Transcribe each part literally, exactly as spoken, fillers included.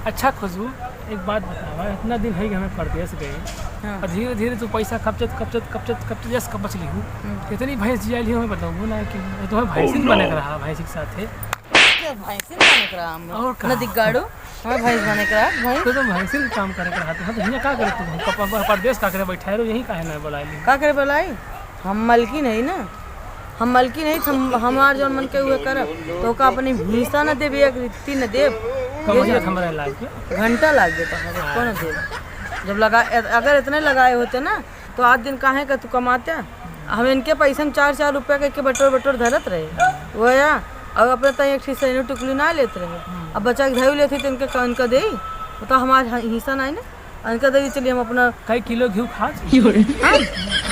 अच्छा खुशबू, एक बात बतावा, इतना दिन है कि हमें परदेस गए, हाँ। और धीरे धीरे तू पैसा कपचत कपचत कपचत कपचत जस कपच ली हूँ। हम्म। इतनी भैंस जिया ली हूँ, हमें बताऊँ ना कि तुम्हें भैंसिन बने के रहा, भैंस के साथ है। क्या भैंसिन बने के रहा हम? और का? नदी गाड़ो, हमें भैंस बने के रहा, भैंस। तो तुम भैंसिन काम करे के रहा, तो हियाँ का करे तू? हम कप-, परदेस का करे बैठा है, यहीं काहे ना बुला ली? का करे बुलाई? हम मलकिन है ना, हम मलकिन है, हम, हमार जौन मन के उहे करब। तो का अपनी हिस्सा न देब, एक रित्ती न देब। कमैया ये हमरा लाग के। घंटा लाग जाता है, हाँ। कौन देब? जब लगा, अगर इतने लगाए होते ना, तो आज दिन काहे का तू कमाते? हम इनके पैसे में चार चार रुपया के, के बटोर बटोर धरत रहे। वो या, और अपने ताई एक ठे सैनू टुकली ना लेत रहे। हम्म। अब बचा के धैव लेते तो इनके कौन का देई? वो तो हमार हिस्सा नहीं ना। इनका देई, चलिए हम अपना कई किलो घी खात? हाँ,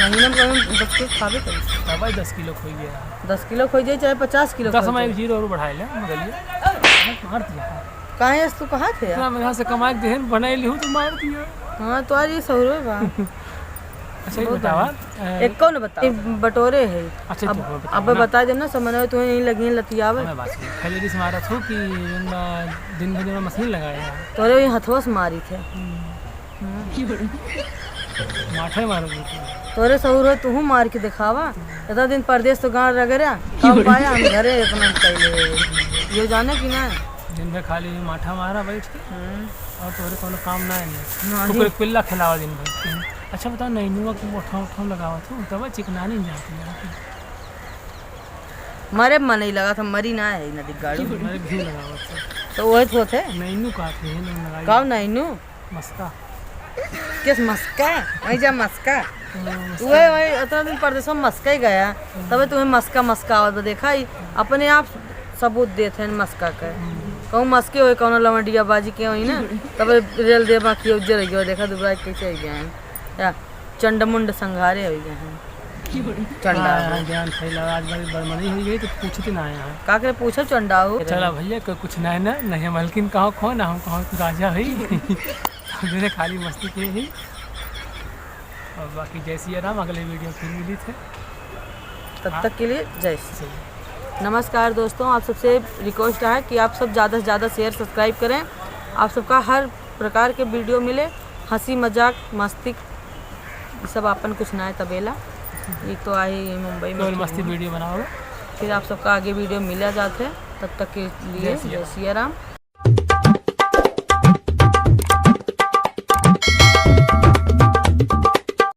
महीना में कम से कम दस किलो खाबे करी। तब भाई दस किलो खोई गया। दस किलो खोई जाए, चाहे पचास किलो दस खोई में जाए। एक जीरो और बढ़ाए ले, मगर ये मार दिया। काहे ऐसे तू कहा थे यार? इतना यहाँ से कमा के देहन बनाई ली हूँ तो मार दिया। हाँ, तो यार ये सहुरे बा। अच्छा, ये बहुत बतावा, बढ़िया। अ, एक कौन बताओ? ये बटोरे है। अच्छा, अब, तो बताओ अब ना। बता देना, समझ में तुम्हें यहीं लगी लतियावे। हमें बात सुन। पहले भी से मारा थू कि उनका दिन भर में मशीन लगाया है। तोरे वही हथवा से मारी थे। हम्म। हम्म। माठे मारो बिल्कुल। तोरे सहूर हो, तुहू मार के दिखावा। इतना दिन परदेस तो गाँड़ रगड़ा, कब पाया हम घरे इतना पहले। ये जाने कि ना? दिन भर खाली माठा मारा बैठ के। हम्म। और तोरे कोनो काम ना है। नहीं। ओकरे पिल्ला खिलावा दिन भर। अच्छा बताओ, नैनुआ के मोठा उठा लगावा थू, तब चिकनानी जाती है। मरे मन ही लगा था, मरी ना है नदी गाड़ू। मरे घी लगावा थू। तो वही तो थे। नैनू का थे, नैनू लगाई। का नैनू? मस्का। किस मस्का? वही जा मस्का। हाँ, मस्का। वही, वही, इतना दिन परदेसों में मस्का ही गया, तबे तुम्हें मस्का, मस्का आवत बा। देखा, ई अपने आप सबूत देत हैं मस्का के। हम्म। कहूँ मस्के होई, कौनो लवंडिया बाजी के होई ना, तबे रेल दे बाकी उज्जर हो गया। देखा, दुबराज कैसे हो गया है। या चंडमुंड संघारे हो गया है। चंडा। हाँ, हाँ, ज्ञान फैला, आज बड़ी बड़मनी हो गई, तो पूछते ना आया है। का करे पूछो चंडा हो? चला भैया, कोई कुछ ना है ना, नहीं हम हल्किन कहो खो ना, हम कहो तू राजा है। मेरे खाली मस्ती के ही। और बाकी जय सिया राम, अगले वीडियो फिर मिली थे। तब तक के लिए जय सिया। नमस्कार दोस्तों, आप सबसे रिक्वेस्ट है कि आप सब ज़्यादा से ज़्यादा शेयर, सब्सक्राइब करें। आप सबका हर प्रकार के वीडियो मिले, हंसी मजाक, मस्ती, ये सब आपन कुछ ना है तबेला। ये तो आई है मुंबई में केवल मस्ती वीडियो बनाओ। फिर आप सबका आगे वीडियो मिला जाते हैं, तब तक के लिए जय सिया राम।